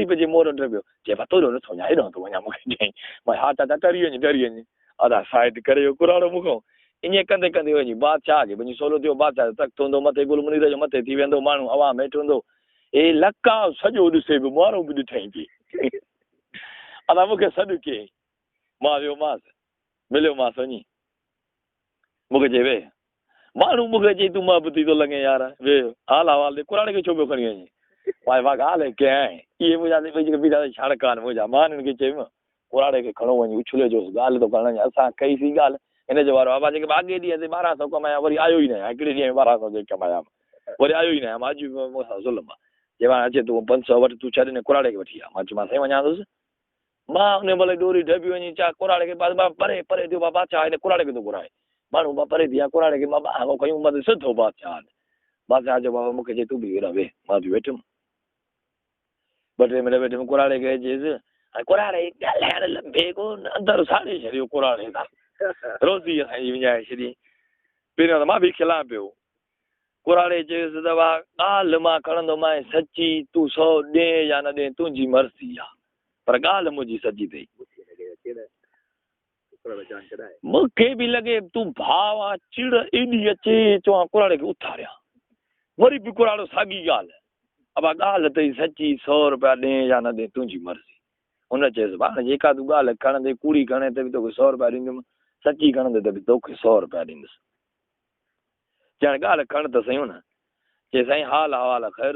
به جي مور ڊپيو، چئي ڀا توڏو نٿو وڃان، هيڏانهن ٿو وڃان. مون کي چيائين، مان ها چاچا ٽري وڃ ٽري وڃ. ادا سائيڊ ڪري ويو ڪراڙو مون کان. ائين ڪندي ڪندي وڃي بادشاهه کي وڃي سولو ٿيو. بادشاهه جو تخت هوندو مٿي، گل منير جو مٿي ٿي ويهندو، ماڻهو عوام هيٺ هوندو. هي لقاء سڄو ڏسي پيو، مارو به ڏٺائين پئي. ادا مون کي سڏ ڪيائين، مان ويومانس، مليومانس وڃي. مون کي چئي ويهه. ماڻهو مون کي چئي تون محبتي ٿو لڳين يار، ويهه حال احوال ڏي، ڪراڙي کي ڇو پيو کڻي وڃين؟ مان چيو ڳالهه ڪيائين. اهي منهنجا ٻئي جيڪي بيٺا سي ڇاڙڪا آهن منهنجا. مان هنن کي چيم ڪراڙي کي کڻو وڃي اڇلي اچوس، ڳالهه ٿو ڪرڻ وڃي. اسان ڪئي سين ڳالهه، هن جو وارو آ. جيڪي اڳي ڏينهن تي 1200 ڪمايا وري آيو ئي نه آهيان. هڪڙي ڏينهن ۾ 1200 جيڪي ڪمايا وري آيو ئي نه آهيان. اڄ به مون سان ظلم آهي. چئي هاڻي اچي تون 500 وٺ، تون ڇڏ هن ڪراڙي کي وٺي آ. مان چيومانس سائين وڃان ٿس. مان ان مهل ڏوري ڍٻي وڃي چا ڪراڙي کي پاس پري پري ٿيو. بادشاهه هن ڪراڙي کي ٿو گهرائي. ماڻهو مان پري ٿي ويا، ڪراڙي کي مان ٻاهر کنيو مان سڌو بادشاهه. بادشاهه چيو بابا مون کي چئي تون به هيڏانهن ويهه. مان به ويٺم، ٻه ٽي منٽ ويٺم. ڪراڙي کي چيس ۽ ڪراڙي ڳالهائڻ لڀي ڪونه، اندر ساڙي ڇڏيو ڪراڙي سان، روزي اسان جي وڃائي ڇڏي. پهريون ته مان به کلان پيو. ڪراڙي چيس ته واهه ڳالهه مان کڻندومانء سچي، تون 100 ڏئين يا نه ڏئين تنهنجي مرضي آ، پر ڳالهه منهنجي سچي اٿئي. مون کي به لڳي تون ڀاء آن، چڙ ايڏي اچي چوان ڪراڙي کي اٿاريان. وري به ڪراڙو ساڳي ڳالهه، ابا ڳالهه اٿئي سچي، 100 رپيا ڏئين يا نه ڏئين تنهنجي مرضي. هن چيس پاڻ جيڪا تون ڳالهه کڻندي، ڪوڙي کڻين ته به توکي 100 رپيا ڏيندم، سچي کڻندي ته به توکي 100 رپيا ڏيندس. چيائين ڳالهه کڻ ته سهيون نه. چي سائين حال احوال خير،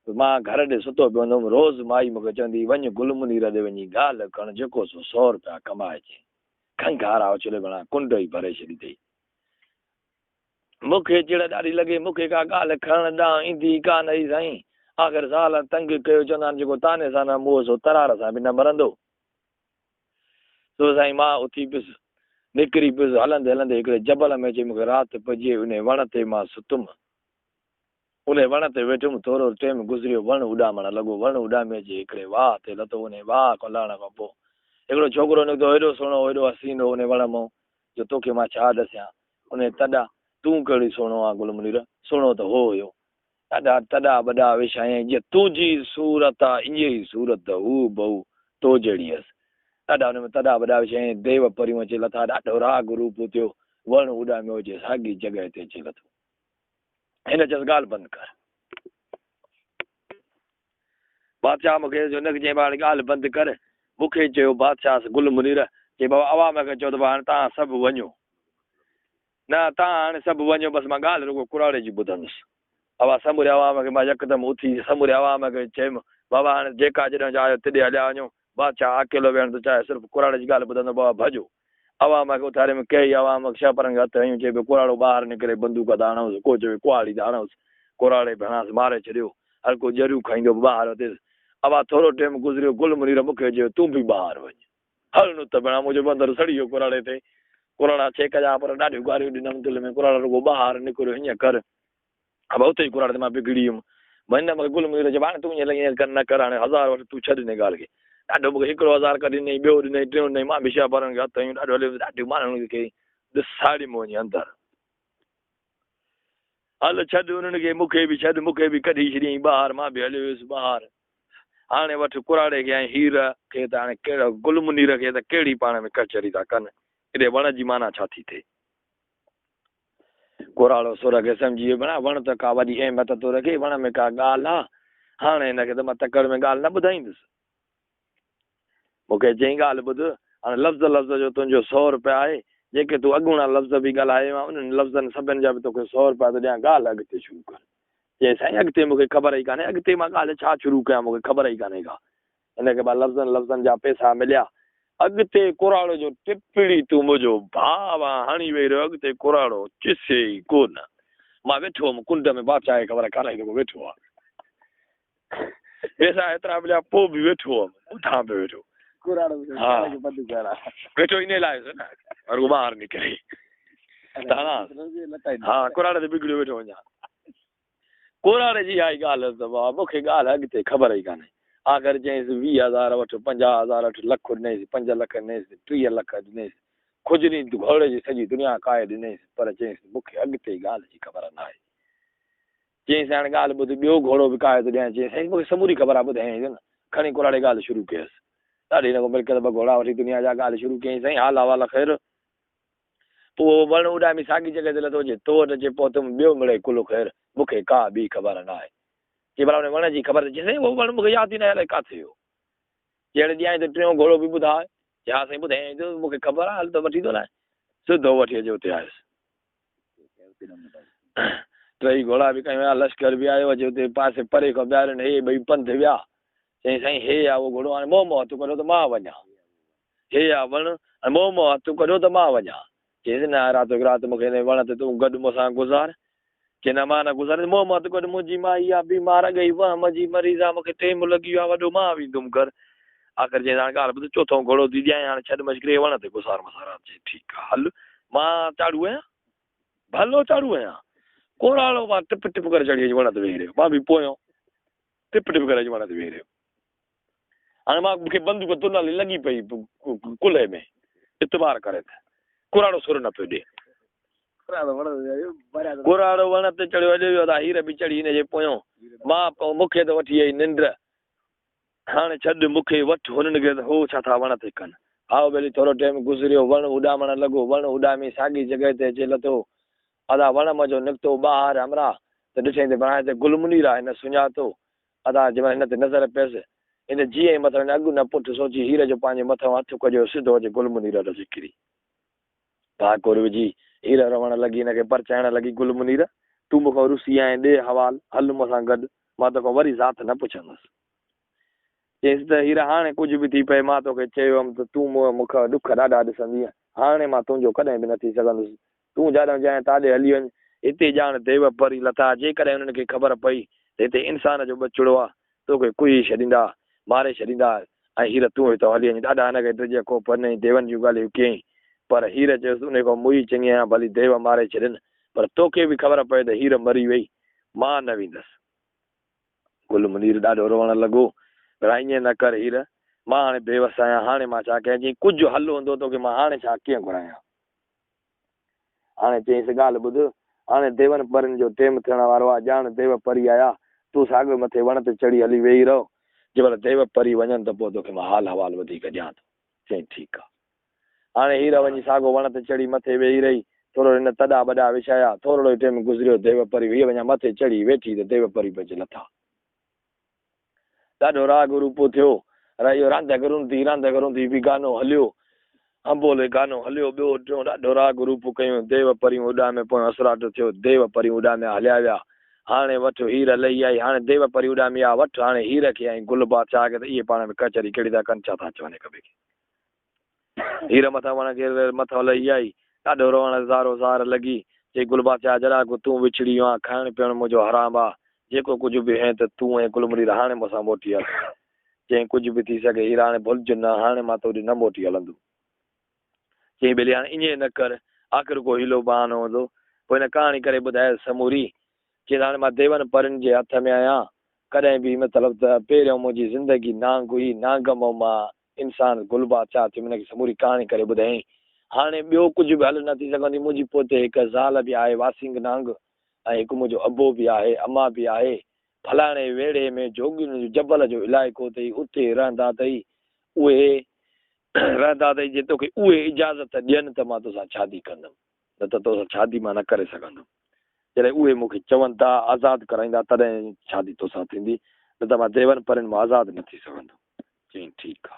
مان گهر ڏي ستو پيو هوندم، روز مائي مون کي چوندي وڃ گل منير ڏي وڃي ڳالهه کڻ، جيڪو سو 100 رپيا ڪمائي اچين. کنگهارا اڇلي بڻا ڪنڊ ئي ڀري ڇڏي اٿئي. مون کي چڙ ڏاڍي لڳي، مون کي ڪا ڳالهه کڻڻ ڏانهن ايندي ئي ڪانه هئي سائين. آخر زال تنگ ڪيو، چوندا آهن جيڪو طعني سان نه موهه سو ترار سان به نه مرندو. سو سائين مان اٿي پيس، نڪري پيس، هلندي هلندي هڪڙي جبل ۾ اچي مون کي رات پئجي وئي، انهي وڻ تي مان ستم. انهي وڻ تي ويٺم، ٿورو ٽيم گذريو، وڻ اڏامڻ لڳو، وڻ اڏامي اچي هڪڙي واهه تي لٿو، انهي واهه کان لهڻ کان پوء هڪڙو ڇوڪرو نڪتو، ايڏو سهڻو، ايڏو حسين هو انهي وڻ مان جو توکي مان ڇا ڏسيان. انهي تڏا، تون ڪهڙي سهڻو آن گل منير، سهڻو ته هو هيو. ڏاڍا تڏا وڏا وڇايائين، جيئن تنهنجي صورت آ، ائين ئي صورت هوبهو تو جهڙي هيس. ڏاڍا ان ۾ تڏا وڏا وڇايائين، ديو پريون اچي لٿا، ڏاڍو راڳ روپ ٿيو، وڻ اڏاميو اچي ساڳي جڳهه تي اچي لٿو. هن چيس ڳالهه بند ڪر. بادشاهه مون کي هن کي چيائين هاڻي ڳالهه بند ڪر. مون کي چيو بادشاهه گل منير، چي بابا عوام کي چئو ته هاڻي توهان سڀ وڃو. نه توهان هاڻي سڀ وڃو، بس مان ڳالهه رڳو ڪراڙي جي ٻڌندس. ابا سموري عوام کي مان يڪدم اٿي سموري عوام کي چيم، بابا هاڻي جيڪا جڏهن چاهيو تڏهن هليا وڃو. بادشاهه اڪيلو ويهڻ ٿو چاهي، صرف ڪراڙي جي ڳالهه ٻڌندو. بابا ڀڄو. عوام کي اٿاريم، ڪيئي عوام شهپرن کي هٿ هنيون، چئي پيو ڪراڙو ٻاهر نڪري بندوق ته هڻوس، ڪو چوي ڪهاڙي ته هڻوس، ڪراڙي به هڻانس ماري ڇڏيو. هر ڪو ڄريون کائيندو به ٻاهر وتيس. ابا ٿورو ٽيم گذريو، گل منير مون کي چيو تون به ٻاهر وڃ. هل نه ته ڀيڻا منهنجو به اندر سڙي ويو ڪراڙي تي. ڪراڙا ڇيڪ جا پر ڏاڍيون گاريون ڏنم دل ۾ ڪراڙا رڳو ٻاهر نڪر هيئن ڪر. ابا اتي ئي ڪراڙي تي مان بگڙي ويم. هن مون کي گل منير چيو هاڻي تون ائين لڳين ڪر نه ڪر هاڻي 1000 وٺ تون ڇڏ هن ڳالهه کي. ڏاڍو مون کي هڪڙو 1000 ڪڍي ڏنائين ٻيو ڏنائين ٽيون ڏنائين مان به شهپرن کي هٿ هنيون ڏاڍو هليو ويس ڏاڍيون ماڻهن کي ڏس ساڙيم وڃي اندر. هل ڇڏ انهن کي مون کي به ڇڏ مون کي به ڪڍي ڇڏيائين ٻاهر مان به هليو ويس ٻاهر. هاڻي وٺ ڪراڙي کي ۽ هير کي ته هاڻي ڪهڙو گل منير کي ته ڪهڙي پاڻ ۾ ڪچهري ٿا ڪن. ايڏي وڻ جي معنيٰ ڇا ٿي ٿئي؟ ڪراڙو سر کي سمجهي ويو ڀيڻا وڻ ته ڪا وڏي اهميت ٿو رکي، وڻ ۾ ڪا ڳالهه آ. هاڻي هن کي ته مان تڪڙ ۾ ڳالهه نه ٻڌائيندس. مون کي چيائين ڳالهه ٻڌ، هاڻي لفظ لفظ جو تنهنجو 100 رپيا آهي، جيڪي تون اڳوڻا لفظ به ڳالهايو آهن، انهن لفظن سڀن جا به توکي 100 رپيا ٿو ڏيان، ڳالهه اڳتي شروع ڪر. چيائين سائين اڳتي مون کي خبر ئي ڪانهي، اڳتي مان ڳالهه ڇا شروع ڪيان، مون کي خبر ئي ڪانهي ڪا. هن کي ٻه لفظن لفظن جا پئسا مليا. اڳتي ڪراڙو جو ٽپڙي تون منهنجو ڀاء آن هڻي ويهي رهيو، اڳتي ڪراڙو چسي ئي ڪونه. مان ويٺو هوم ڪنڊ ۾ بادشاهه کي خبر ڪانه هئي ته ڪو ويٺو آهي. پئسا ايترا مليا پوء به ويٺو هوم ٻڌان پيو ويٺو. ها ويٺو انهي لاء هيس نه رڳو ٻاهر نڪري ته هڻانس. ها ڪراڙي تي بگڙيو ويٺو وڃان. ڪراڙي جي اها ئي ڳالهه هيس ته بابا مون کي ڳالهه اڳتي خبر ئي ڪانهي. آخر چيائينس 20,000 وٺ، 50,000 وٺ، لک ڏنائينس، 5 لک ڏنائينس، 30 لک ڏنائينس، کجري گهوڙي جي سڄي دنيا ڪاهي ڏنائينس، پر چيائينس مون کي اڳتي ڳالهه جي خبر ناهي. چيائينس هاڻي ڳالهه ٻڌ، ٻيو گهوڙو به ڪاهي ٿو ڏيانء. چيائين سائين مون کي سموري خبر آهي، ٻڌايائين ته نه. کڻي ڪراڙي ڳالهه شروع ڪيس. ڏاڍي هن کان ملڪيت ٻه گهوڙا وٺي دنيا جا ڳالهه شروع ڪيائين سائين حال احوال خير. پوء اهو وڻ اڏامي ساڳي جڳهه تي لٿو، چي تو وٽ اچي پهتم، ٻيو مڙئي ڪل خير، مون کي ڪا ٻي خبر ناهي. چي ڀلا ان وڻ جي خبر ته؟ چي سائين اهو وڻ مون کي ياد ئي ناهي الائي ڪاٿي هو. چي هاڻي ڏيانء ته ٽيون گهوڙو به ٻڌاء. چي ها سائين ٻڌايائين ته مون کي خبر آهي، هل ته وٺي ٿو هلانء. سڌو وٺي اچي اتي آيس. ٽئي گهوڙا به کنيو آيا، لشڪر به آيو، اچي اتي پاسي پري کان بيهارين، هي ٻئي پنڌ ويا. چيائين سائين هي آ اهو گهوڙو، هاڻي منهن مان هٿ ڪڍو ته مان وڃان. هي آ وڻ، هاڻي منهن مان هٿ ڪڍو ته مان وڃان. چيس نه راتو هڪ رات مون کي هن وڻ تي تون گڏ مون سان گذار. چي نه مان نه گذاريندس، منهن مان هٿ ڪڍ، منهنجي مائي آ بيمار، اڳي ئي وهم جي مريض آ، مون کي ٽيم لڳي ويو آ وڏو، مان ويندم گهر. آخر چيس هاڻي ڳالهه ٻڌ، چوٿون گهوڙو ٿي ڏيانء، هاڻي ڇڏ مشڪري، وڻ تي گذار مون سان رات. چي ٺيڪ آ هل، مان چاڙهو آهيان، ڀلو چاڙهو آهيان. ڪوراڙو مان ٽپ ٽپ ڪري چڙهي اچي وڻ تي ويهي رهيو، مان به پويان ٽپ ٽپ ڪري اچي وڻ تي ويهي رهيو. هاڻي مان مون کي بندوق تنالي لڳي پئي ڪلهي ۾ اعتبار ڪري ته ڪراڙو سر نه پيو ڏي. ڪراڙو وڻ تي چڙهيو هليو ويو ادا هير به چڙهي هن جي پويان مان مون کي ته وٺي آئي ننڊ هاڻي ڇڏ مون کي وٺ هنن کي ته هو ڇا ٿا وڻ تي ڪن. هائو ٻيلي ٿورو ٽيم گذريو وڻ اڏامڻ لڳو وڻ اڏامي ساڳي جڳهه تي اچي لٿو ادا وڻ منجهو نڪتو ٻاهر همراهه ته ڏٺئين ته بڻائي ته گل منير آ هن سڃاتو ادا جنهن مهل هن تي نظر پيس، هن جيئن ئي مٿئون نه اڳ نه پٺ سوچي هير جو پنهنجي مٿئون هٿ ڪڍيو، سڌو اچي گل منير وٽ اچي ڪري. ڀاڪر وجهي هير روئڻ لڳي، هن کي پرچائڻ لڳي، گل منير! تون مون کان رسي آهين، ڏي حوال، هل مون سان گڏ، مان توکان وري ذات نه پڇندس. چيس ته هير هاڻي ڪجهه به ٿي پئي، مان توکي چيو هيم ته تون مون کان ڏک ڏاڍا ڏسندينء، هاڻي مان تنهنجو ڪڏهن به نه ٿي سگهندس، تون جاڏانهن جائين تاڏي هلي وڃ. هتي ڄاڻ ديو پري لٿا، جيڪڏهن انهن کي خبر پئي ته هتي انسان جو ٻچڙو آ، توکي ڪهي ڇڏيندا، ماري ڇڏيندا ۽ هير تون هتان هلي وڃ. ڏاڍا هن کي ڊڄ خوف ڏنائين، ديون جون ڳالهيون ڪيائين، پر هير چيس ته انهي کان موئي چڱي آهيان، ڀلي ديو ماري ڇڏين، پر توکي به خبر پئي ته هير مري وئي، مان نه ويندس. گل منير ڏاڍو روئڻ لڳو، ڀلا ائين نه ڪر هير، مان هاڻي بيوس آهيان، هاڻي مان ڇا ڪيان، چيائين ڪجهه حل هوندو توکي مان هاڻي ڇا ڪيئن گهرايان. هاڻي چيائينس، ڳالهه ٻڌ، هاڻي ديون پرين جو ٽيم ٿيڻ وارو آ، ڄاڻ ديو پري آيا، تون ساڳيو مٿي وڻ تي چڙهي هلي ويهي رهه، جنهن مهل ديو پري وڃن ته پوء توکي مان حال احوال وڌيڪ ڏيان ٿو. چيائين، ٺيڪ آ. هاڻي هير وڃي ساڳو وڻ تي چڙهي مٿي ويهي رهي. ٿورو هن تڏا ٻڏا وڇايا، ٿورڙو ئي ٽيم گذريو، ديو پري هيء وڃان مٿي چڙهي ويٺي ته ديو پري به اچي لٿا. ڏاڍو راڳ روپو ٿيو. اهو راندڪ رونتي راندڪ رونتي به گانو هليو. هنبولي گانو هليو ٻيو ٽيون ڏاڍو راڳ روپ ڪيون. ديو پريون اڏامي پويان اسراٽو ٿيو. ديو پريون اڏاميا هليا ويا. هاڻي وٺ هير لهي آئي. هاڻي ديو پريون اڏامي آ. وٺ هاڻي هير کي ۽ گل بادشاهه کي ته اهي پاڻ ۾ ڪچهري ڪهڙي ٿا ڪن ڇا ٿا چون هڪ ٻئي کي. هير مٿان وڻ کي مٿان لهي آئي. ڏاڍو روئڻ زارو زار لڳي. چئي گل بادشاهه جڏا ڪو تون وڇڙي ويو آن، کائڻ پيئڻ منهنجو حرام آ. جيڪو ڪجهه به هين ته تون ۽ گل مريد هاڻي مون سان موٽي هل. چيائين ڪجهه به ٿي سگهي هير هاڻي ڀلج نه، هاڻي مان تو ڏي نه موٽي هلندم. چيائين ٻيلي هاڻي ائين نه ڪر، آخر ڪو حيلو بهانو هوندو. پوء هن ڪهاڻي ڪري ٻڌايس سموري. چيائين ته هاڻي مان ديون پرين جي هٿ ۾ آهيان. ڪڏهن به مطلب ته پهريون منهنجي زندگي نانگ هئي، نانگ مان مان انسان گل بادشاهه ٿيم، هن کي سموري ڪهاڻي ڪري ٻڌايائين. هاڻي ٻيو ڪجهه به حل نه ٿي سگهندي، منهنجي پوئتي هڪ زال به آهي واسينگ نانگ ۽ هڪ منهنجو ابو به آهي، امان به آهي. فلاڻي ويڙهي ۾ جوڳين جو جبل جو علائقو اٿئي، اتي رهندا اٿئي، اهي رهندا اٿئي، جي توکي اهي اجازت ڏين ته مان توسان شادي ڪندم، نه ته توسان شادي مان نه ڪري سگهندم. جڏهن اهي مون کي چوندا، آزاد ڪرائيندا، تڏهن شادي توسان ٿيندي، نه ته مان ديون پرين مان آزاد نه ٿي سگهندم. چيائين، ٺيڪ آ.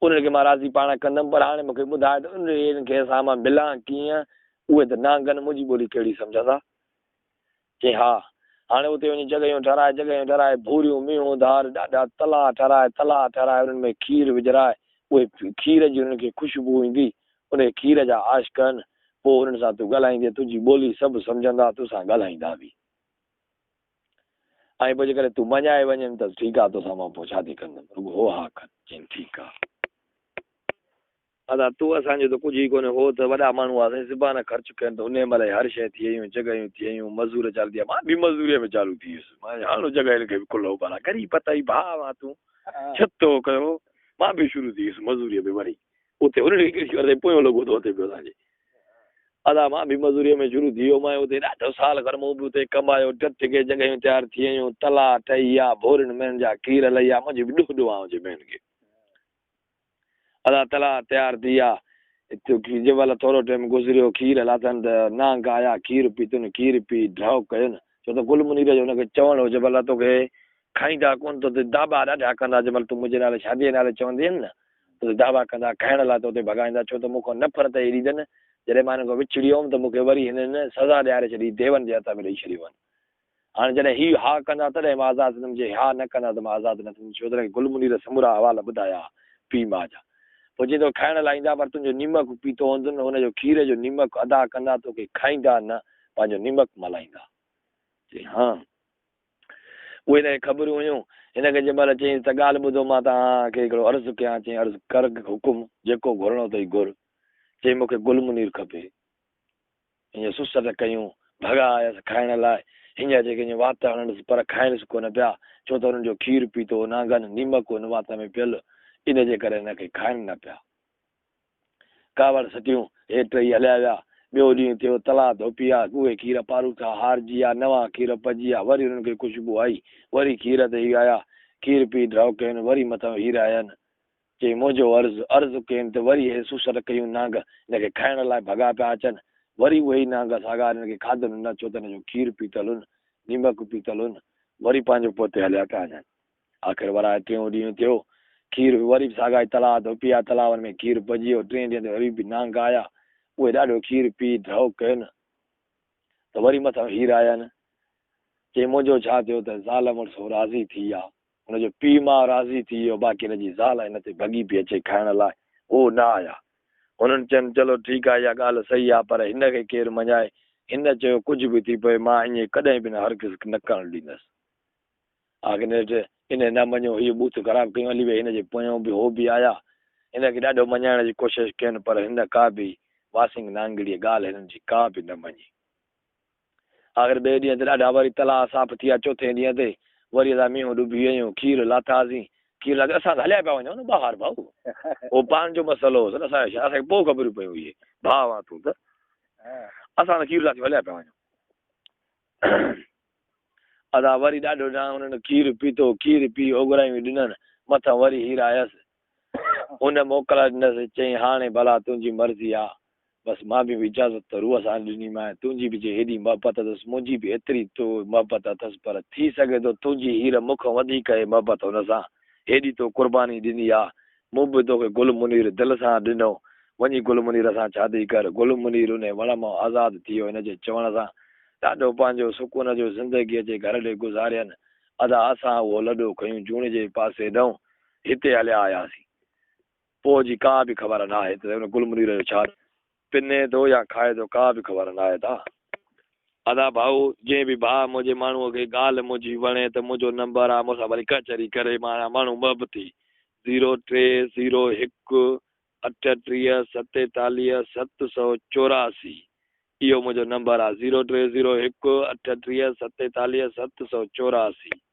انهن کي مان راضي پاڻ ڪندم، پر هاڻي مون کي ٻڌاء ته انهن کي سان مان ملان ڪيئن؟ اهي ته نانگن، منهنجي ٻولي ڪهڙي سمجهندا؟ چيائين، ها. هاڻي اتي وڃي جڳهيون ٺهرائي، جڳهيون ٺهرائي، ڀوريون، مينهون ڌار، ڏاڍا تلاء ٺهرائي، تلاء ٺهرائي، انهن ۾ کير وجهرائي، اهي کير جي انهن کي خوشبو ايندي، انهي کير جا عاشق آهن، پوء انهن سان تون ڳالهائيندين، تنهنجي ٻولي سڀ سمجهندا، توسان ڳالهائيندا به. ۽ پوء جيڪڏهن تون مڃائي وڃين ته ٺيڪ آ، توسان مان پوء شادي ڪندم، رڳو هو ها ڪر. چيائين ٺيڪ آ. ادا تون اسان جو ته ڪجهه ئي ڪونهي، هو ته وڏا ماڻهو هئا سائين، زبان خرچ ڪين ته انهيء مهل ئي هر شيء ٿي ويون، جڳهيون ٿي ويون، مزور چالو ٿي ويا، مان به مزوريء ۾ چالو ٿي ويس، مان چيو هاڻ جڳهين کي به ڪلهو ڀلا، غريب اٿئي ڀاء مان تون ڇتو ڪيو، مان به شروع ٿي ويس مزوريء ۾ وري، اتي انهن کي ڪهڙي خبر سائين پويون لڳو ٿو اتي پيو اسان جي. ادا مان به مزوريء ۾ شروع ٿي ويو مان اتي ڏاڍو سال کن مون به اتي ڪمايو ٽٽ ڪي جڳهيون تيار ٿي ويون تلاء ٺهي ويا ڀورين مينهن جا کير لهي ويا منهنجي به ڏوهه ڏوهان هجي مينهن کي ادا تلاء تيار ٿي ويا جنهن مهل ٿورو ٽيم گذريو کير لاٿن ته نانگ آيا کير پيتن کير پي ڍؤ ڪين ڇو ته گل منير جو هن کي چوڻ هو جنهن مهل توکي کائيندا ڪونه تو تي داٻا ڏاڍا ڪندا جنهن مهل تون منهنجي نالي شاديء جي نالي چوندين نه تو تي داٻا ڪندا کائڻ لاء تو تي ڀڳائيندا ڇو ته مون کان نفرت ايڏي اٿن جڏهن مان هنن کان وڇڙي ويم ته مون کي وري هنن سزا ڏياري ڇڏي ديون جي هٿ ۾ ڏئي ڇڏيو هن هاڻي جڏهن هي ها ڪندا تڏهن مان آزاد ٿيندم جي ها نه ڪندا ته مان آزاد نه ٿيندم ڇو ته هن کي گل منير سمورا حوال ٻڌايا ها پيء ماء جا پوء جي توکي کائڻ لاء ايندا پر تنهنجو نيمڪ پيتو هوندن ان جو کير جو نيمڪ ادا ڪندا توکي کائيندا نه پنهنجو نيمڪ ملائيندا چي ها. اهي هن کي خبرون هيون. هن کي جنهن مهل چيائينس ته ڳالهه ٻڌو مان توهان کي هڪڙو عرض ڪيان، چيائين عرض ڪر حڪم، جيڪو گهرڻو اٿئي گهر. چيائين مون کي گل منير کپي. هينئن سسٽ ڪيون، ڀڳا آيس کائڻ لاء. هينئن اچي ڪنهن جي وات هڻنس پر کائنس ڪونه پيا، ڇو ته هنن جو کير پيتو هو نانگن، نيمڪ هن وات ۾ پيل، ان جي ڪري هن کي کائن نه پيا. ڪاوڙ سٽيون، هي ٽئي هليا ويا. ٻيو ڏينهن ٿيو، تلاء ڌوپي آ، اهي کير پاروٿا هارجي آ، نوان کير پڄي آ، وري انهن کي خوشبو آئي، وري کير تي هي آيا، کير پي ڍؤ ڪين، وري مٿئون هير آين. چئي منهنجو عرض، عرض ڪين ته وري هي سوسر ڪيون نانگ هن کي کائڻ لاء ڀڳا پيا اچن. وري اهي ئي نانگ ساڳا هنن کي کاڌن نه، ڇو ته هن جو کير پيتل هن، نيمڪ پيتل هن، وري پنهنجو پوئتي هليا پيا وڃن. آخر ورائي ٽيون ڏينهن ٿيو، کير به وري به ساڳائي تلاء ڌوپي آ، تلاون ۾ کير پئجي ويو، ٽئين ڏينهن تي وري به نانگ آيا، اهي ڏاڍو کير پي ڍؤ ڪين ته وري مٿان هير آين، چئي منهنجو ڇا ٿيو ته زال مڙس هو راضي ٿي ويا، هن جو پيء ماء راضي ٿي ويو، باقي هن جي زال هن تي ڀڳي پئي اچي کائڻ لاء، هو نه آيا. هنن چين چلو ٺيڪ آ اها ڳالهه صحيح آ پر هن کي ڪير مڃائي، هن چيو ڪجهه به ٿي پوي مان ائين ڪڏهن به نه هرگز نه ڪرڻ ڏيندس. آخر نيٺ انهيء نه مڃيو، هيء ٻوٿ خراب ڪيون هلي ويئي. هن جي پويان به هو به آيا. هن کي ڏاڍو مڃائڻ جي ڪوشش ڪين، پر هن ڪا به واسينگ نانگڙيء ڳالهه هنن جي ڪا به نه مڃي. آخر ٻئي ڏينهن تي ڏاڍا وري تلاء صاف ٿي ويا. چوٿين ڏينهن تي وري اسان مينهون ڏبي ويون، کير لاٿاسين. کير لاٿي اسان ته هليا پيا وڃون نه ٻاهر ڀائو. اهو پاڻ جو مسئلو هوس نه اسان جو ڇا، اسان کي پوء خبرون پيون اهي ڀاء وان تون ته اسان ته کير لاٿي هليا پيا وڃون. ادا وري ڏاڍو ڏانهن هنن کير پيتو، کير پي اوڳرايون ڏنن، مٿان وري هير آيس. هن موڪل ڏنس، چيائين هاڻي ڀلا تنهنجي مرضي آ، بس مان به اجازت ته روح سان ڏنيمانء، تنهنجي به جي هيڏي محبت اٿس، منهنجي به ايتري تو محبت اٿس، پر ٿي سگهي ٿو تنهنجي هير مون کان وڌيڪ اهي محبت هن سان، هيڏي تو قرباني ڏني آ، مون به توکي گل منير دل سان ڏنو، وڃي گل منير سان شادي ڪر. گل منير انهي وڻ مان آزاد ٿي ويو، هن جي چوڻ سان ڏاڍو پنهنجو سڪون جو زندگي اچي گهر ڏي گذارين. ادا اسان اهو لڏو کنيون جوڻ جي پاسي ڏانهن هتي هليا آياسين. پوء جي ڪا به خبر ناهي ته ان گل منير جو ڇا پني ٿو يا کائي ٿو ڪا به خبر ناهي ته. ادا ڀائو جنهن به ڀاء منهنجي ماڻهوء کي ڳالهه منهنجي وڻي ته منهنجو نمبر آ مون سان ڀلي ڪچهري ڪري مان آهيان ماڻهو محبتي زيرو ٽي زيرو هڪ 38 47 784 اهو منهنجو نمبر آ زيرو ٽي زيرو هڪ 38 47 784.